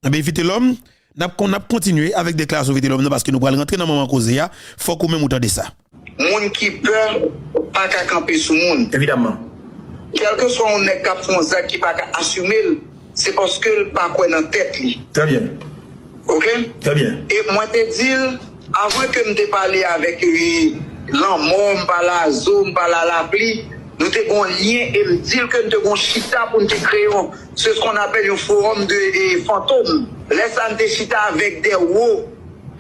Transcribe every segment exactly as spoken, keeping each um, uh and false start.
Ebyen, Vitelòm, n ap kon-, n ap kontinye avèk deklarasyon Vitelòm nan, paske nou pral rantre nan moman koze a. Fòk ou menm ou tande sa. Moun ki pè pa ka kanpe sou moun. Evidamman. Kèlkeswa yon nèg k ap fè yon zak ki pa ka asime l, se paske l pa kwè nan tèt li. Trè byen. Ok? Trè byen. E mwen te di l, avan ke m te pale avèk e, lanmò, m pale a zo, m pale a lapli, nou te gen yon lyen e m di l ke n te gen yon chita pou n te kreye yon, se ce qu'on appelle yon forum de e, fantòm. Lè sa a, n te chita avèk de wo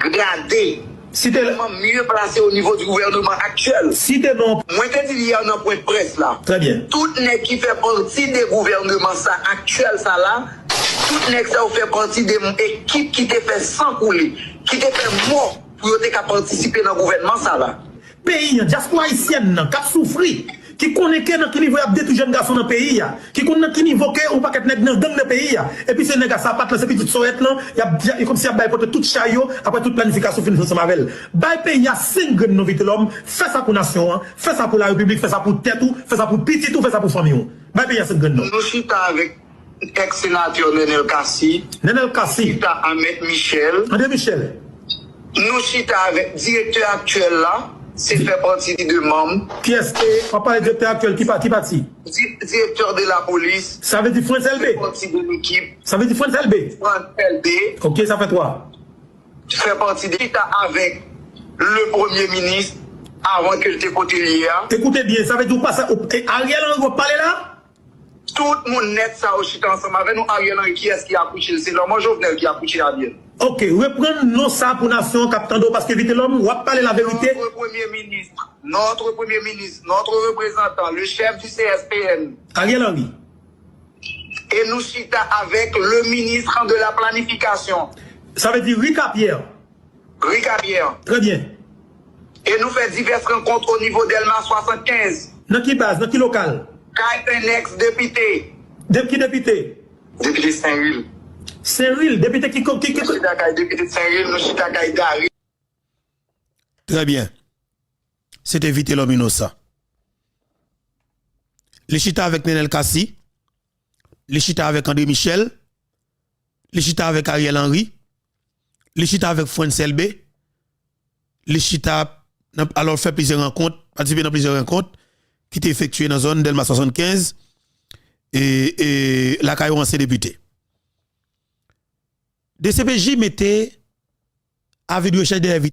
grade. Site Tèlman mye plase o nivo di gouvènman aktyèl. Site non. Mwen te di l yè nan pwen près la. Trè byen. Tout nèg ki fè pati de gouvènman sa aktyèl sa la, tout nèg sa yo fè pati de ekip ki te fè san koule, ki te fè mò pou yo te ka patisipe nan gouvènman sa la. Peyi an, dyaspora ayisyèn nan, k ap soufri, ki konnen ke nan ki nivo y ap detwi jèn gason nan peyi a, ki konn nan ki nivo ke yon pakèt nèg nan gang nan peyi a, epi se nèg a sapat lan, se pitit sòyèt lan, y ap, y ap, kòmsi y ap bay pote tout chay yo, apre tout planifikasyon fin fèt ansanm avè l. Bay peyi a senk grenn non Vitelòm, fè sa pou nasyon an, fè sa pou larepiblik, fè sa pou tèt ou, fè sa pou pitit ou, fè sa pou fanmi w. Bay peyi a senk grenn non. Nou chita avèk èks senatè Nenel Cassy, Nenel Cassy, chita a mèt Michel, André Michel, nou chita avèk direktè aktyèl la, se fè pati de manm. Kiyès? E, w ap pale direktè aktyèl, ki pa, ki pati? Di- direktè de la polis, Sa vle di Frantz Elbé. Pati de lekip. Sa vle di Frantz Elbé. Frantz Elbé. Ok, sa fè twa. Fè pati de chita avèk le premye minis avan ke l te kote l ye a. Ekoute byen, sa vle di ou pase, ou, e Ariel Henry w ap pale la? Tout moun nèt sa yo chita ansanm avè nou. Ariel Henry, kiyès ki akouche l? Se lanmò Jovenel ki akouche Ariel. Ok, reprann non sa pou nasyon k ap tande w, paske Vitelòm, w ap pale laverite. Notre premier ministre, notre premier ministre, notre représentant, le chef du C S P N. Ariel Henry. E nou chita avèk le ministre de la planification, Sa vle di Rika Pierre. Rika Pierre. Trè byen. E nou fè divès rankont o nivo Dèlma swasannkenz. Nan ki baz, nan ki lokal? Kay en èks depite. De ki depite? Depite Senril. Senril, depite ki, ki, ki, Nou chita kay depite Senril, nou chita kay Dari. Trè byen. Se te Vitelòm Inosan. Li chita avèk Nenel Cassy. Li chita avèk André Michel. Li chita avèk Ariel Henry. Li chita avèk Frantz Elbé. Li chita, nan, alò, fè plizyè rankont, patisipe nan plizyè rankont ki te efektye nan zòn Dèlma swasannkenz, e, e lakay yon ansyen depite. D C P J mete avi de rechèch dèyè vit.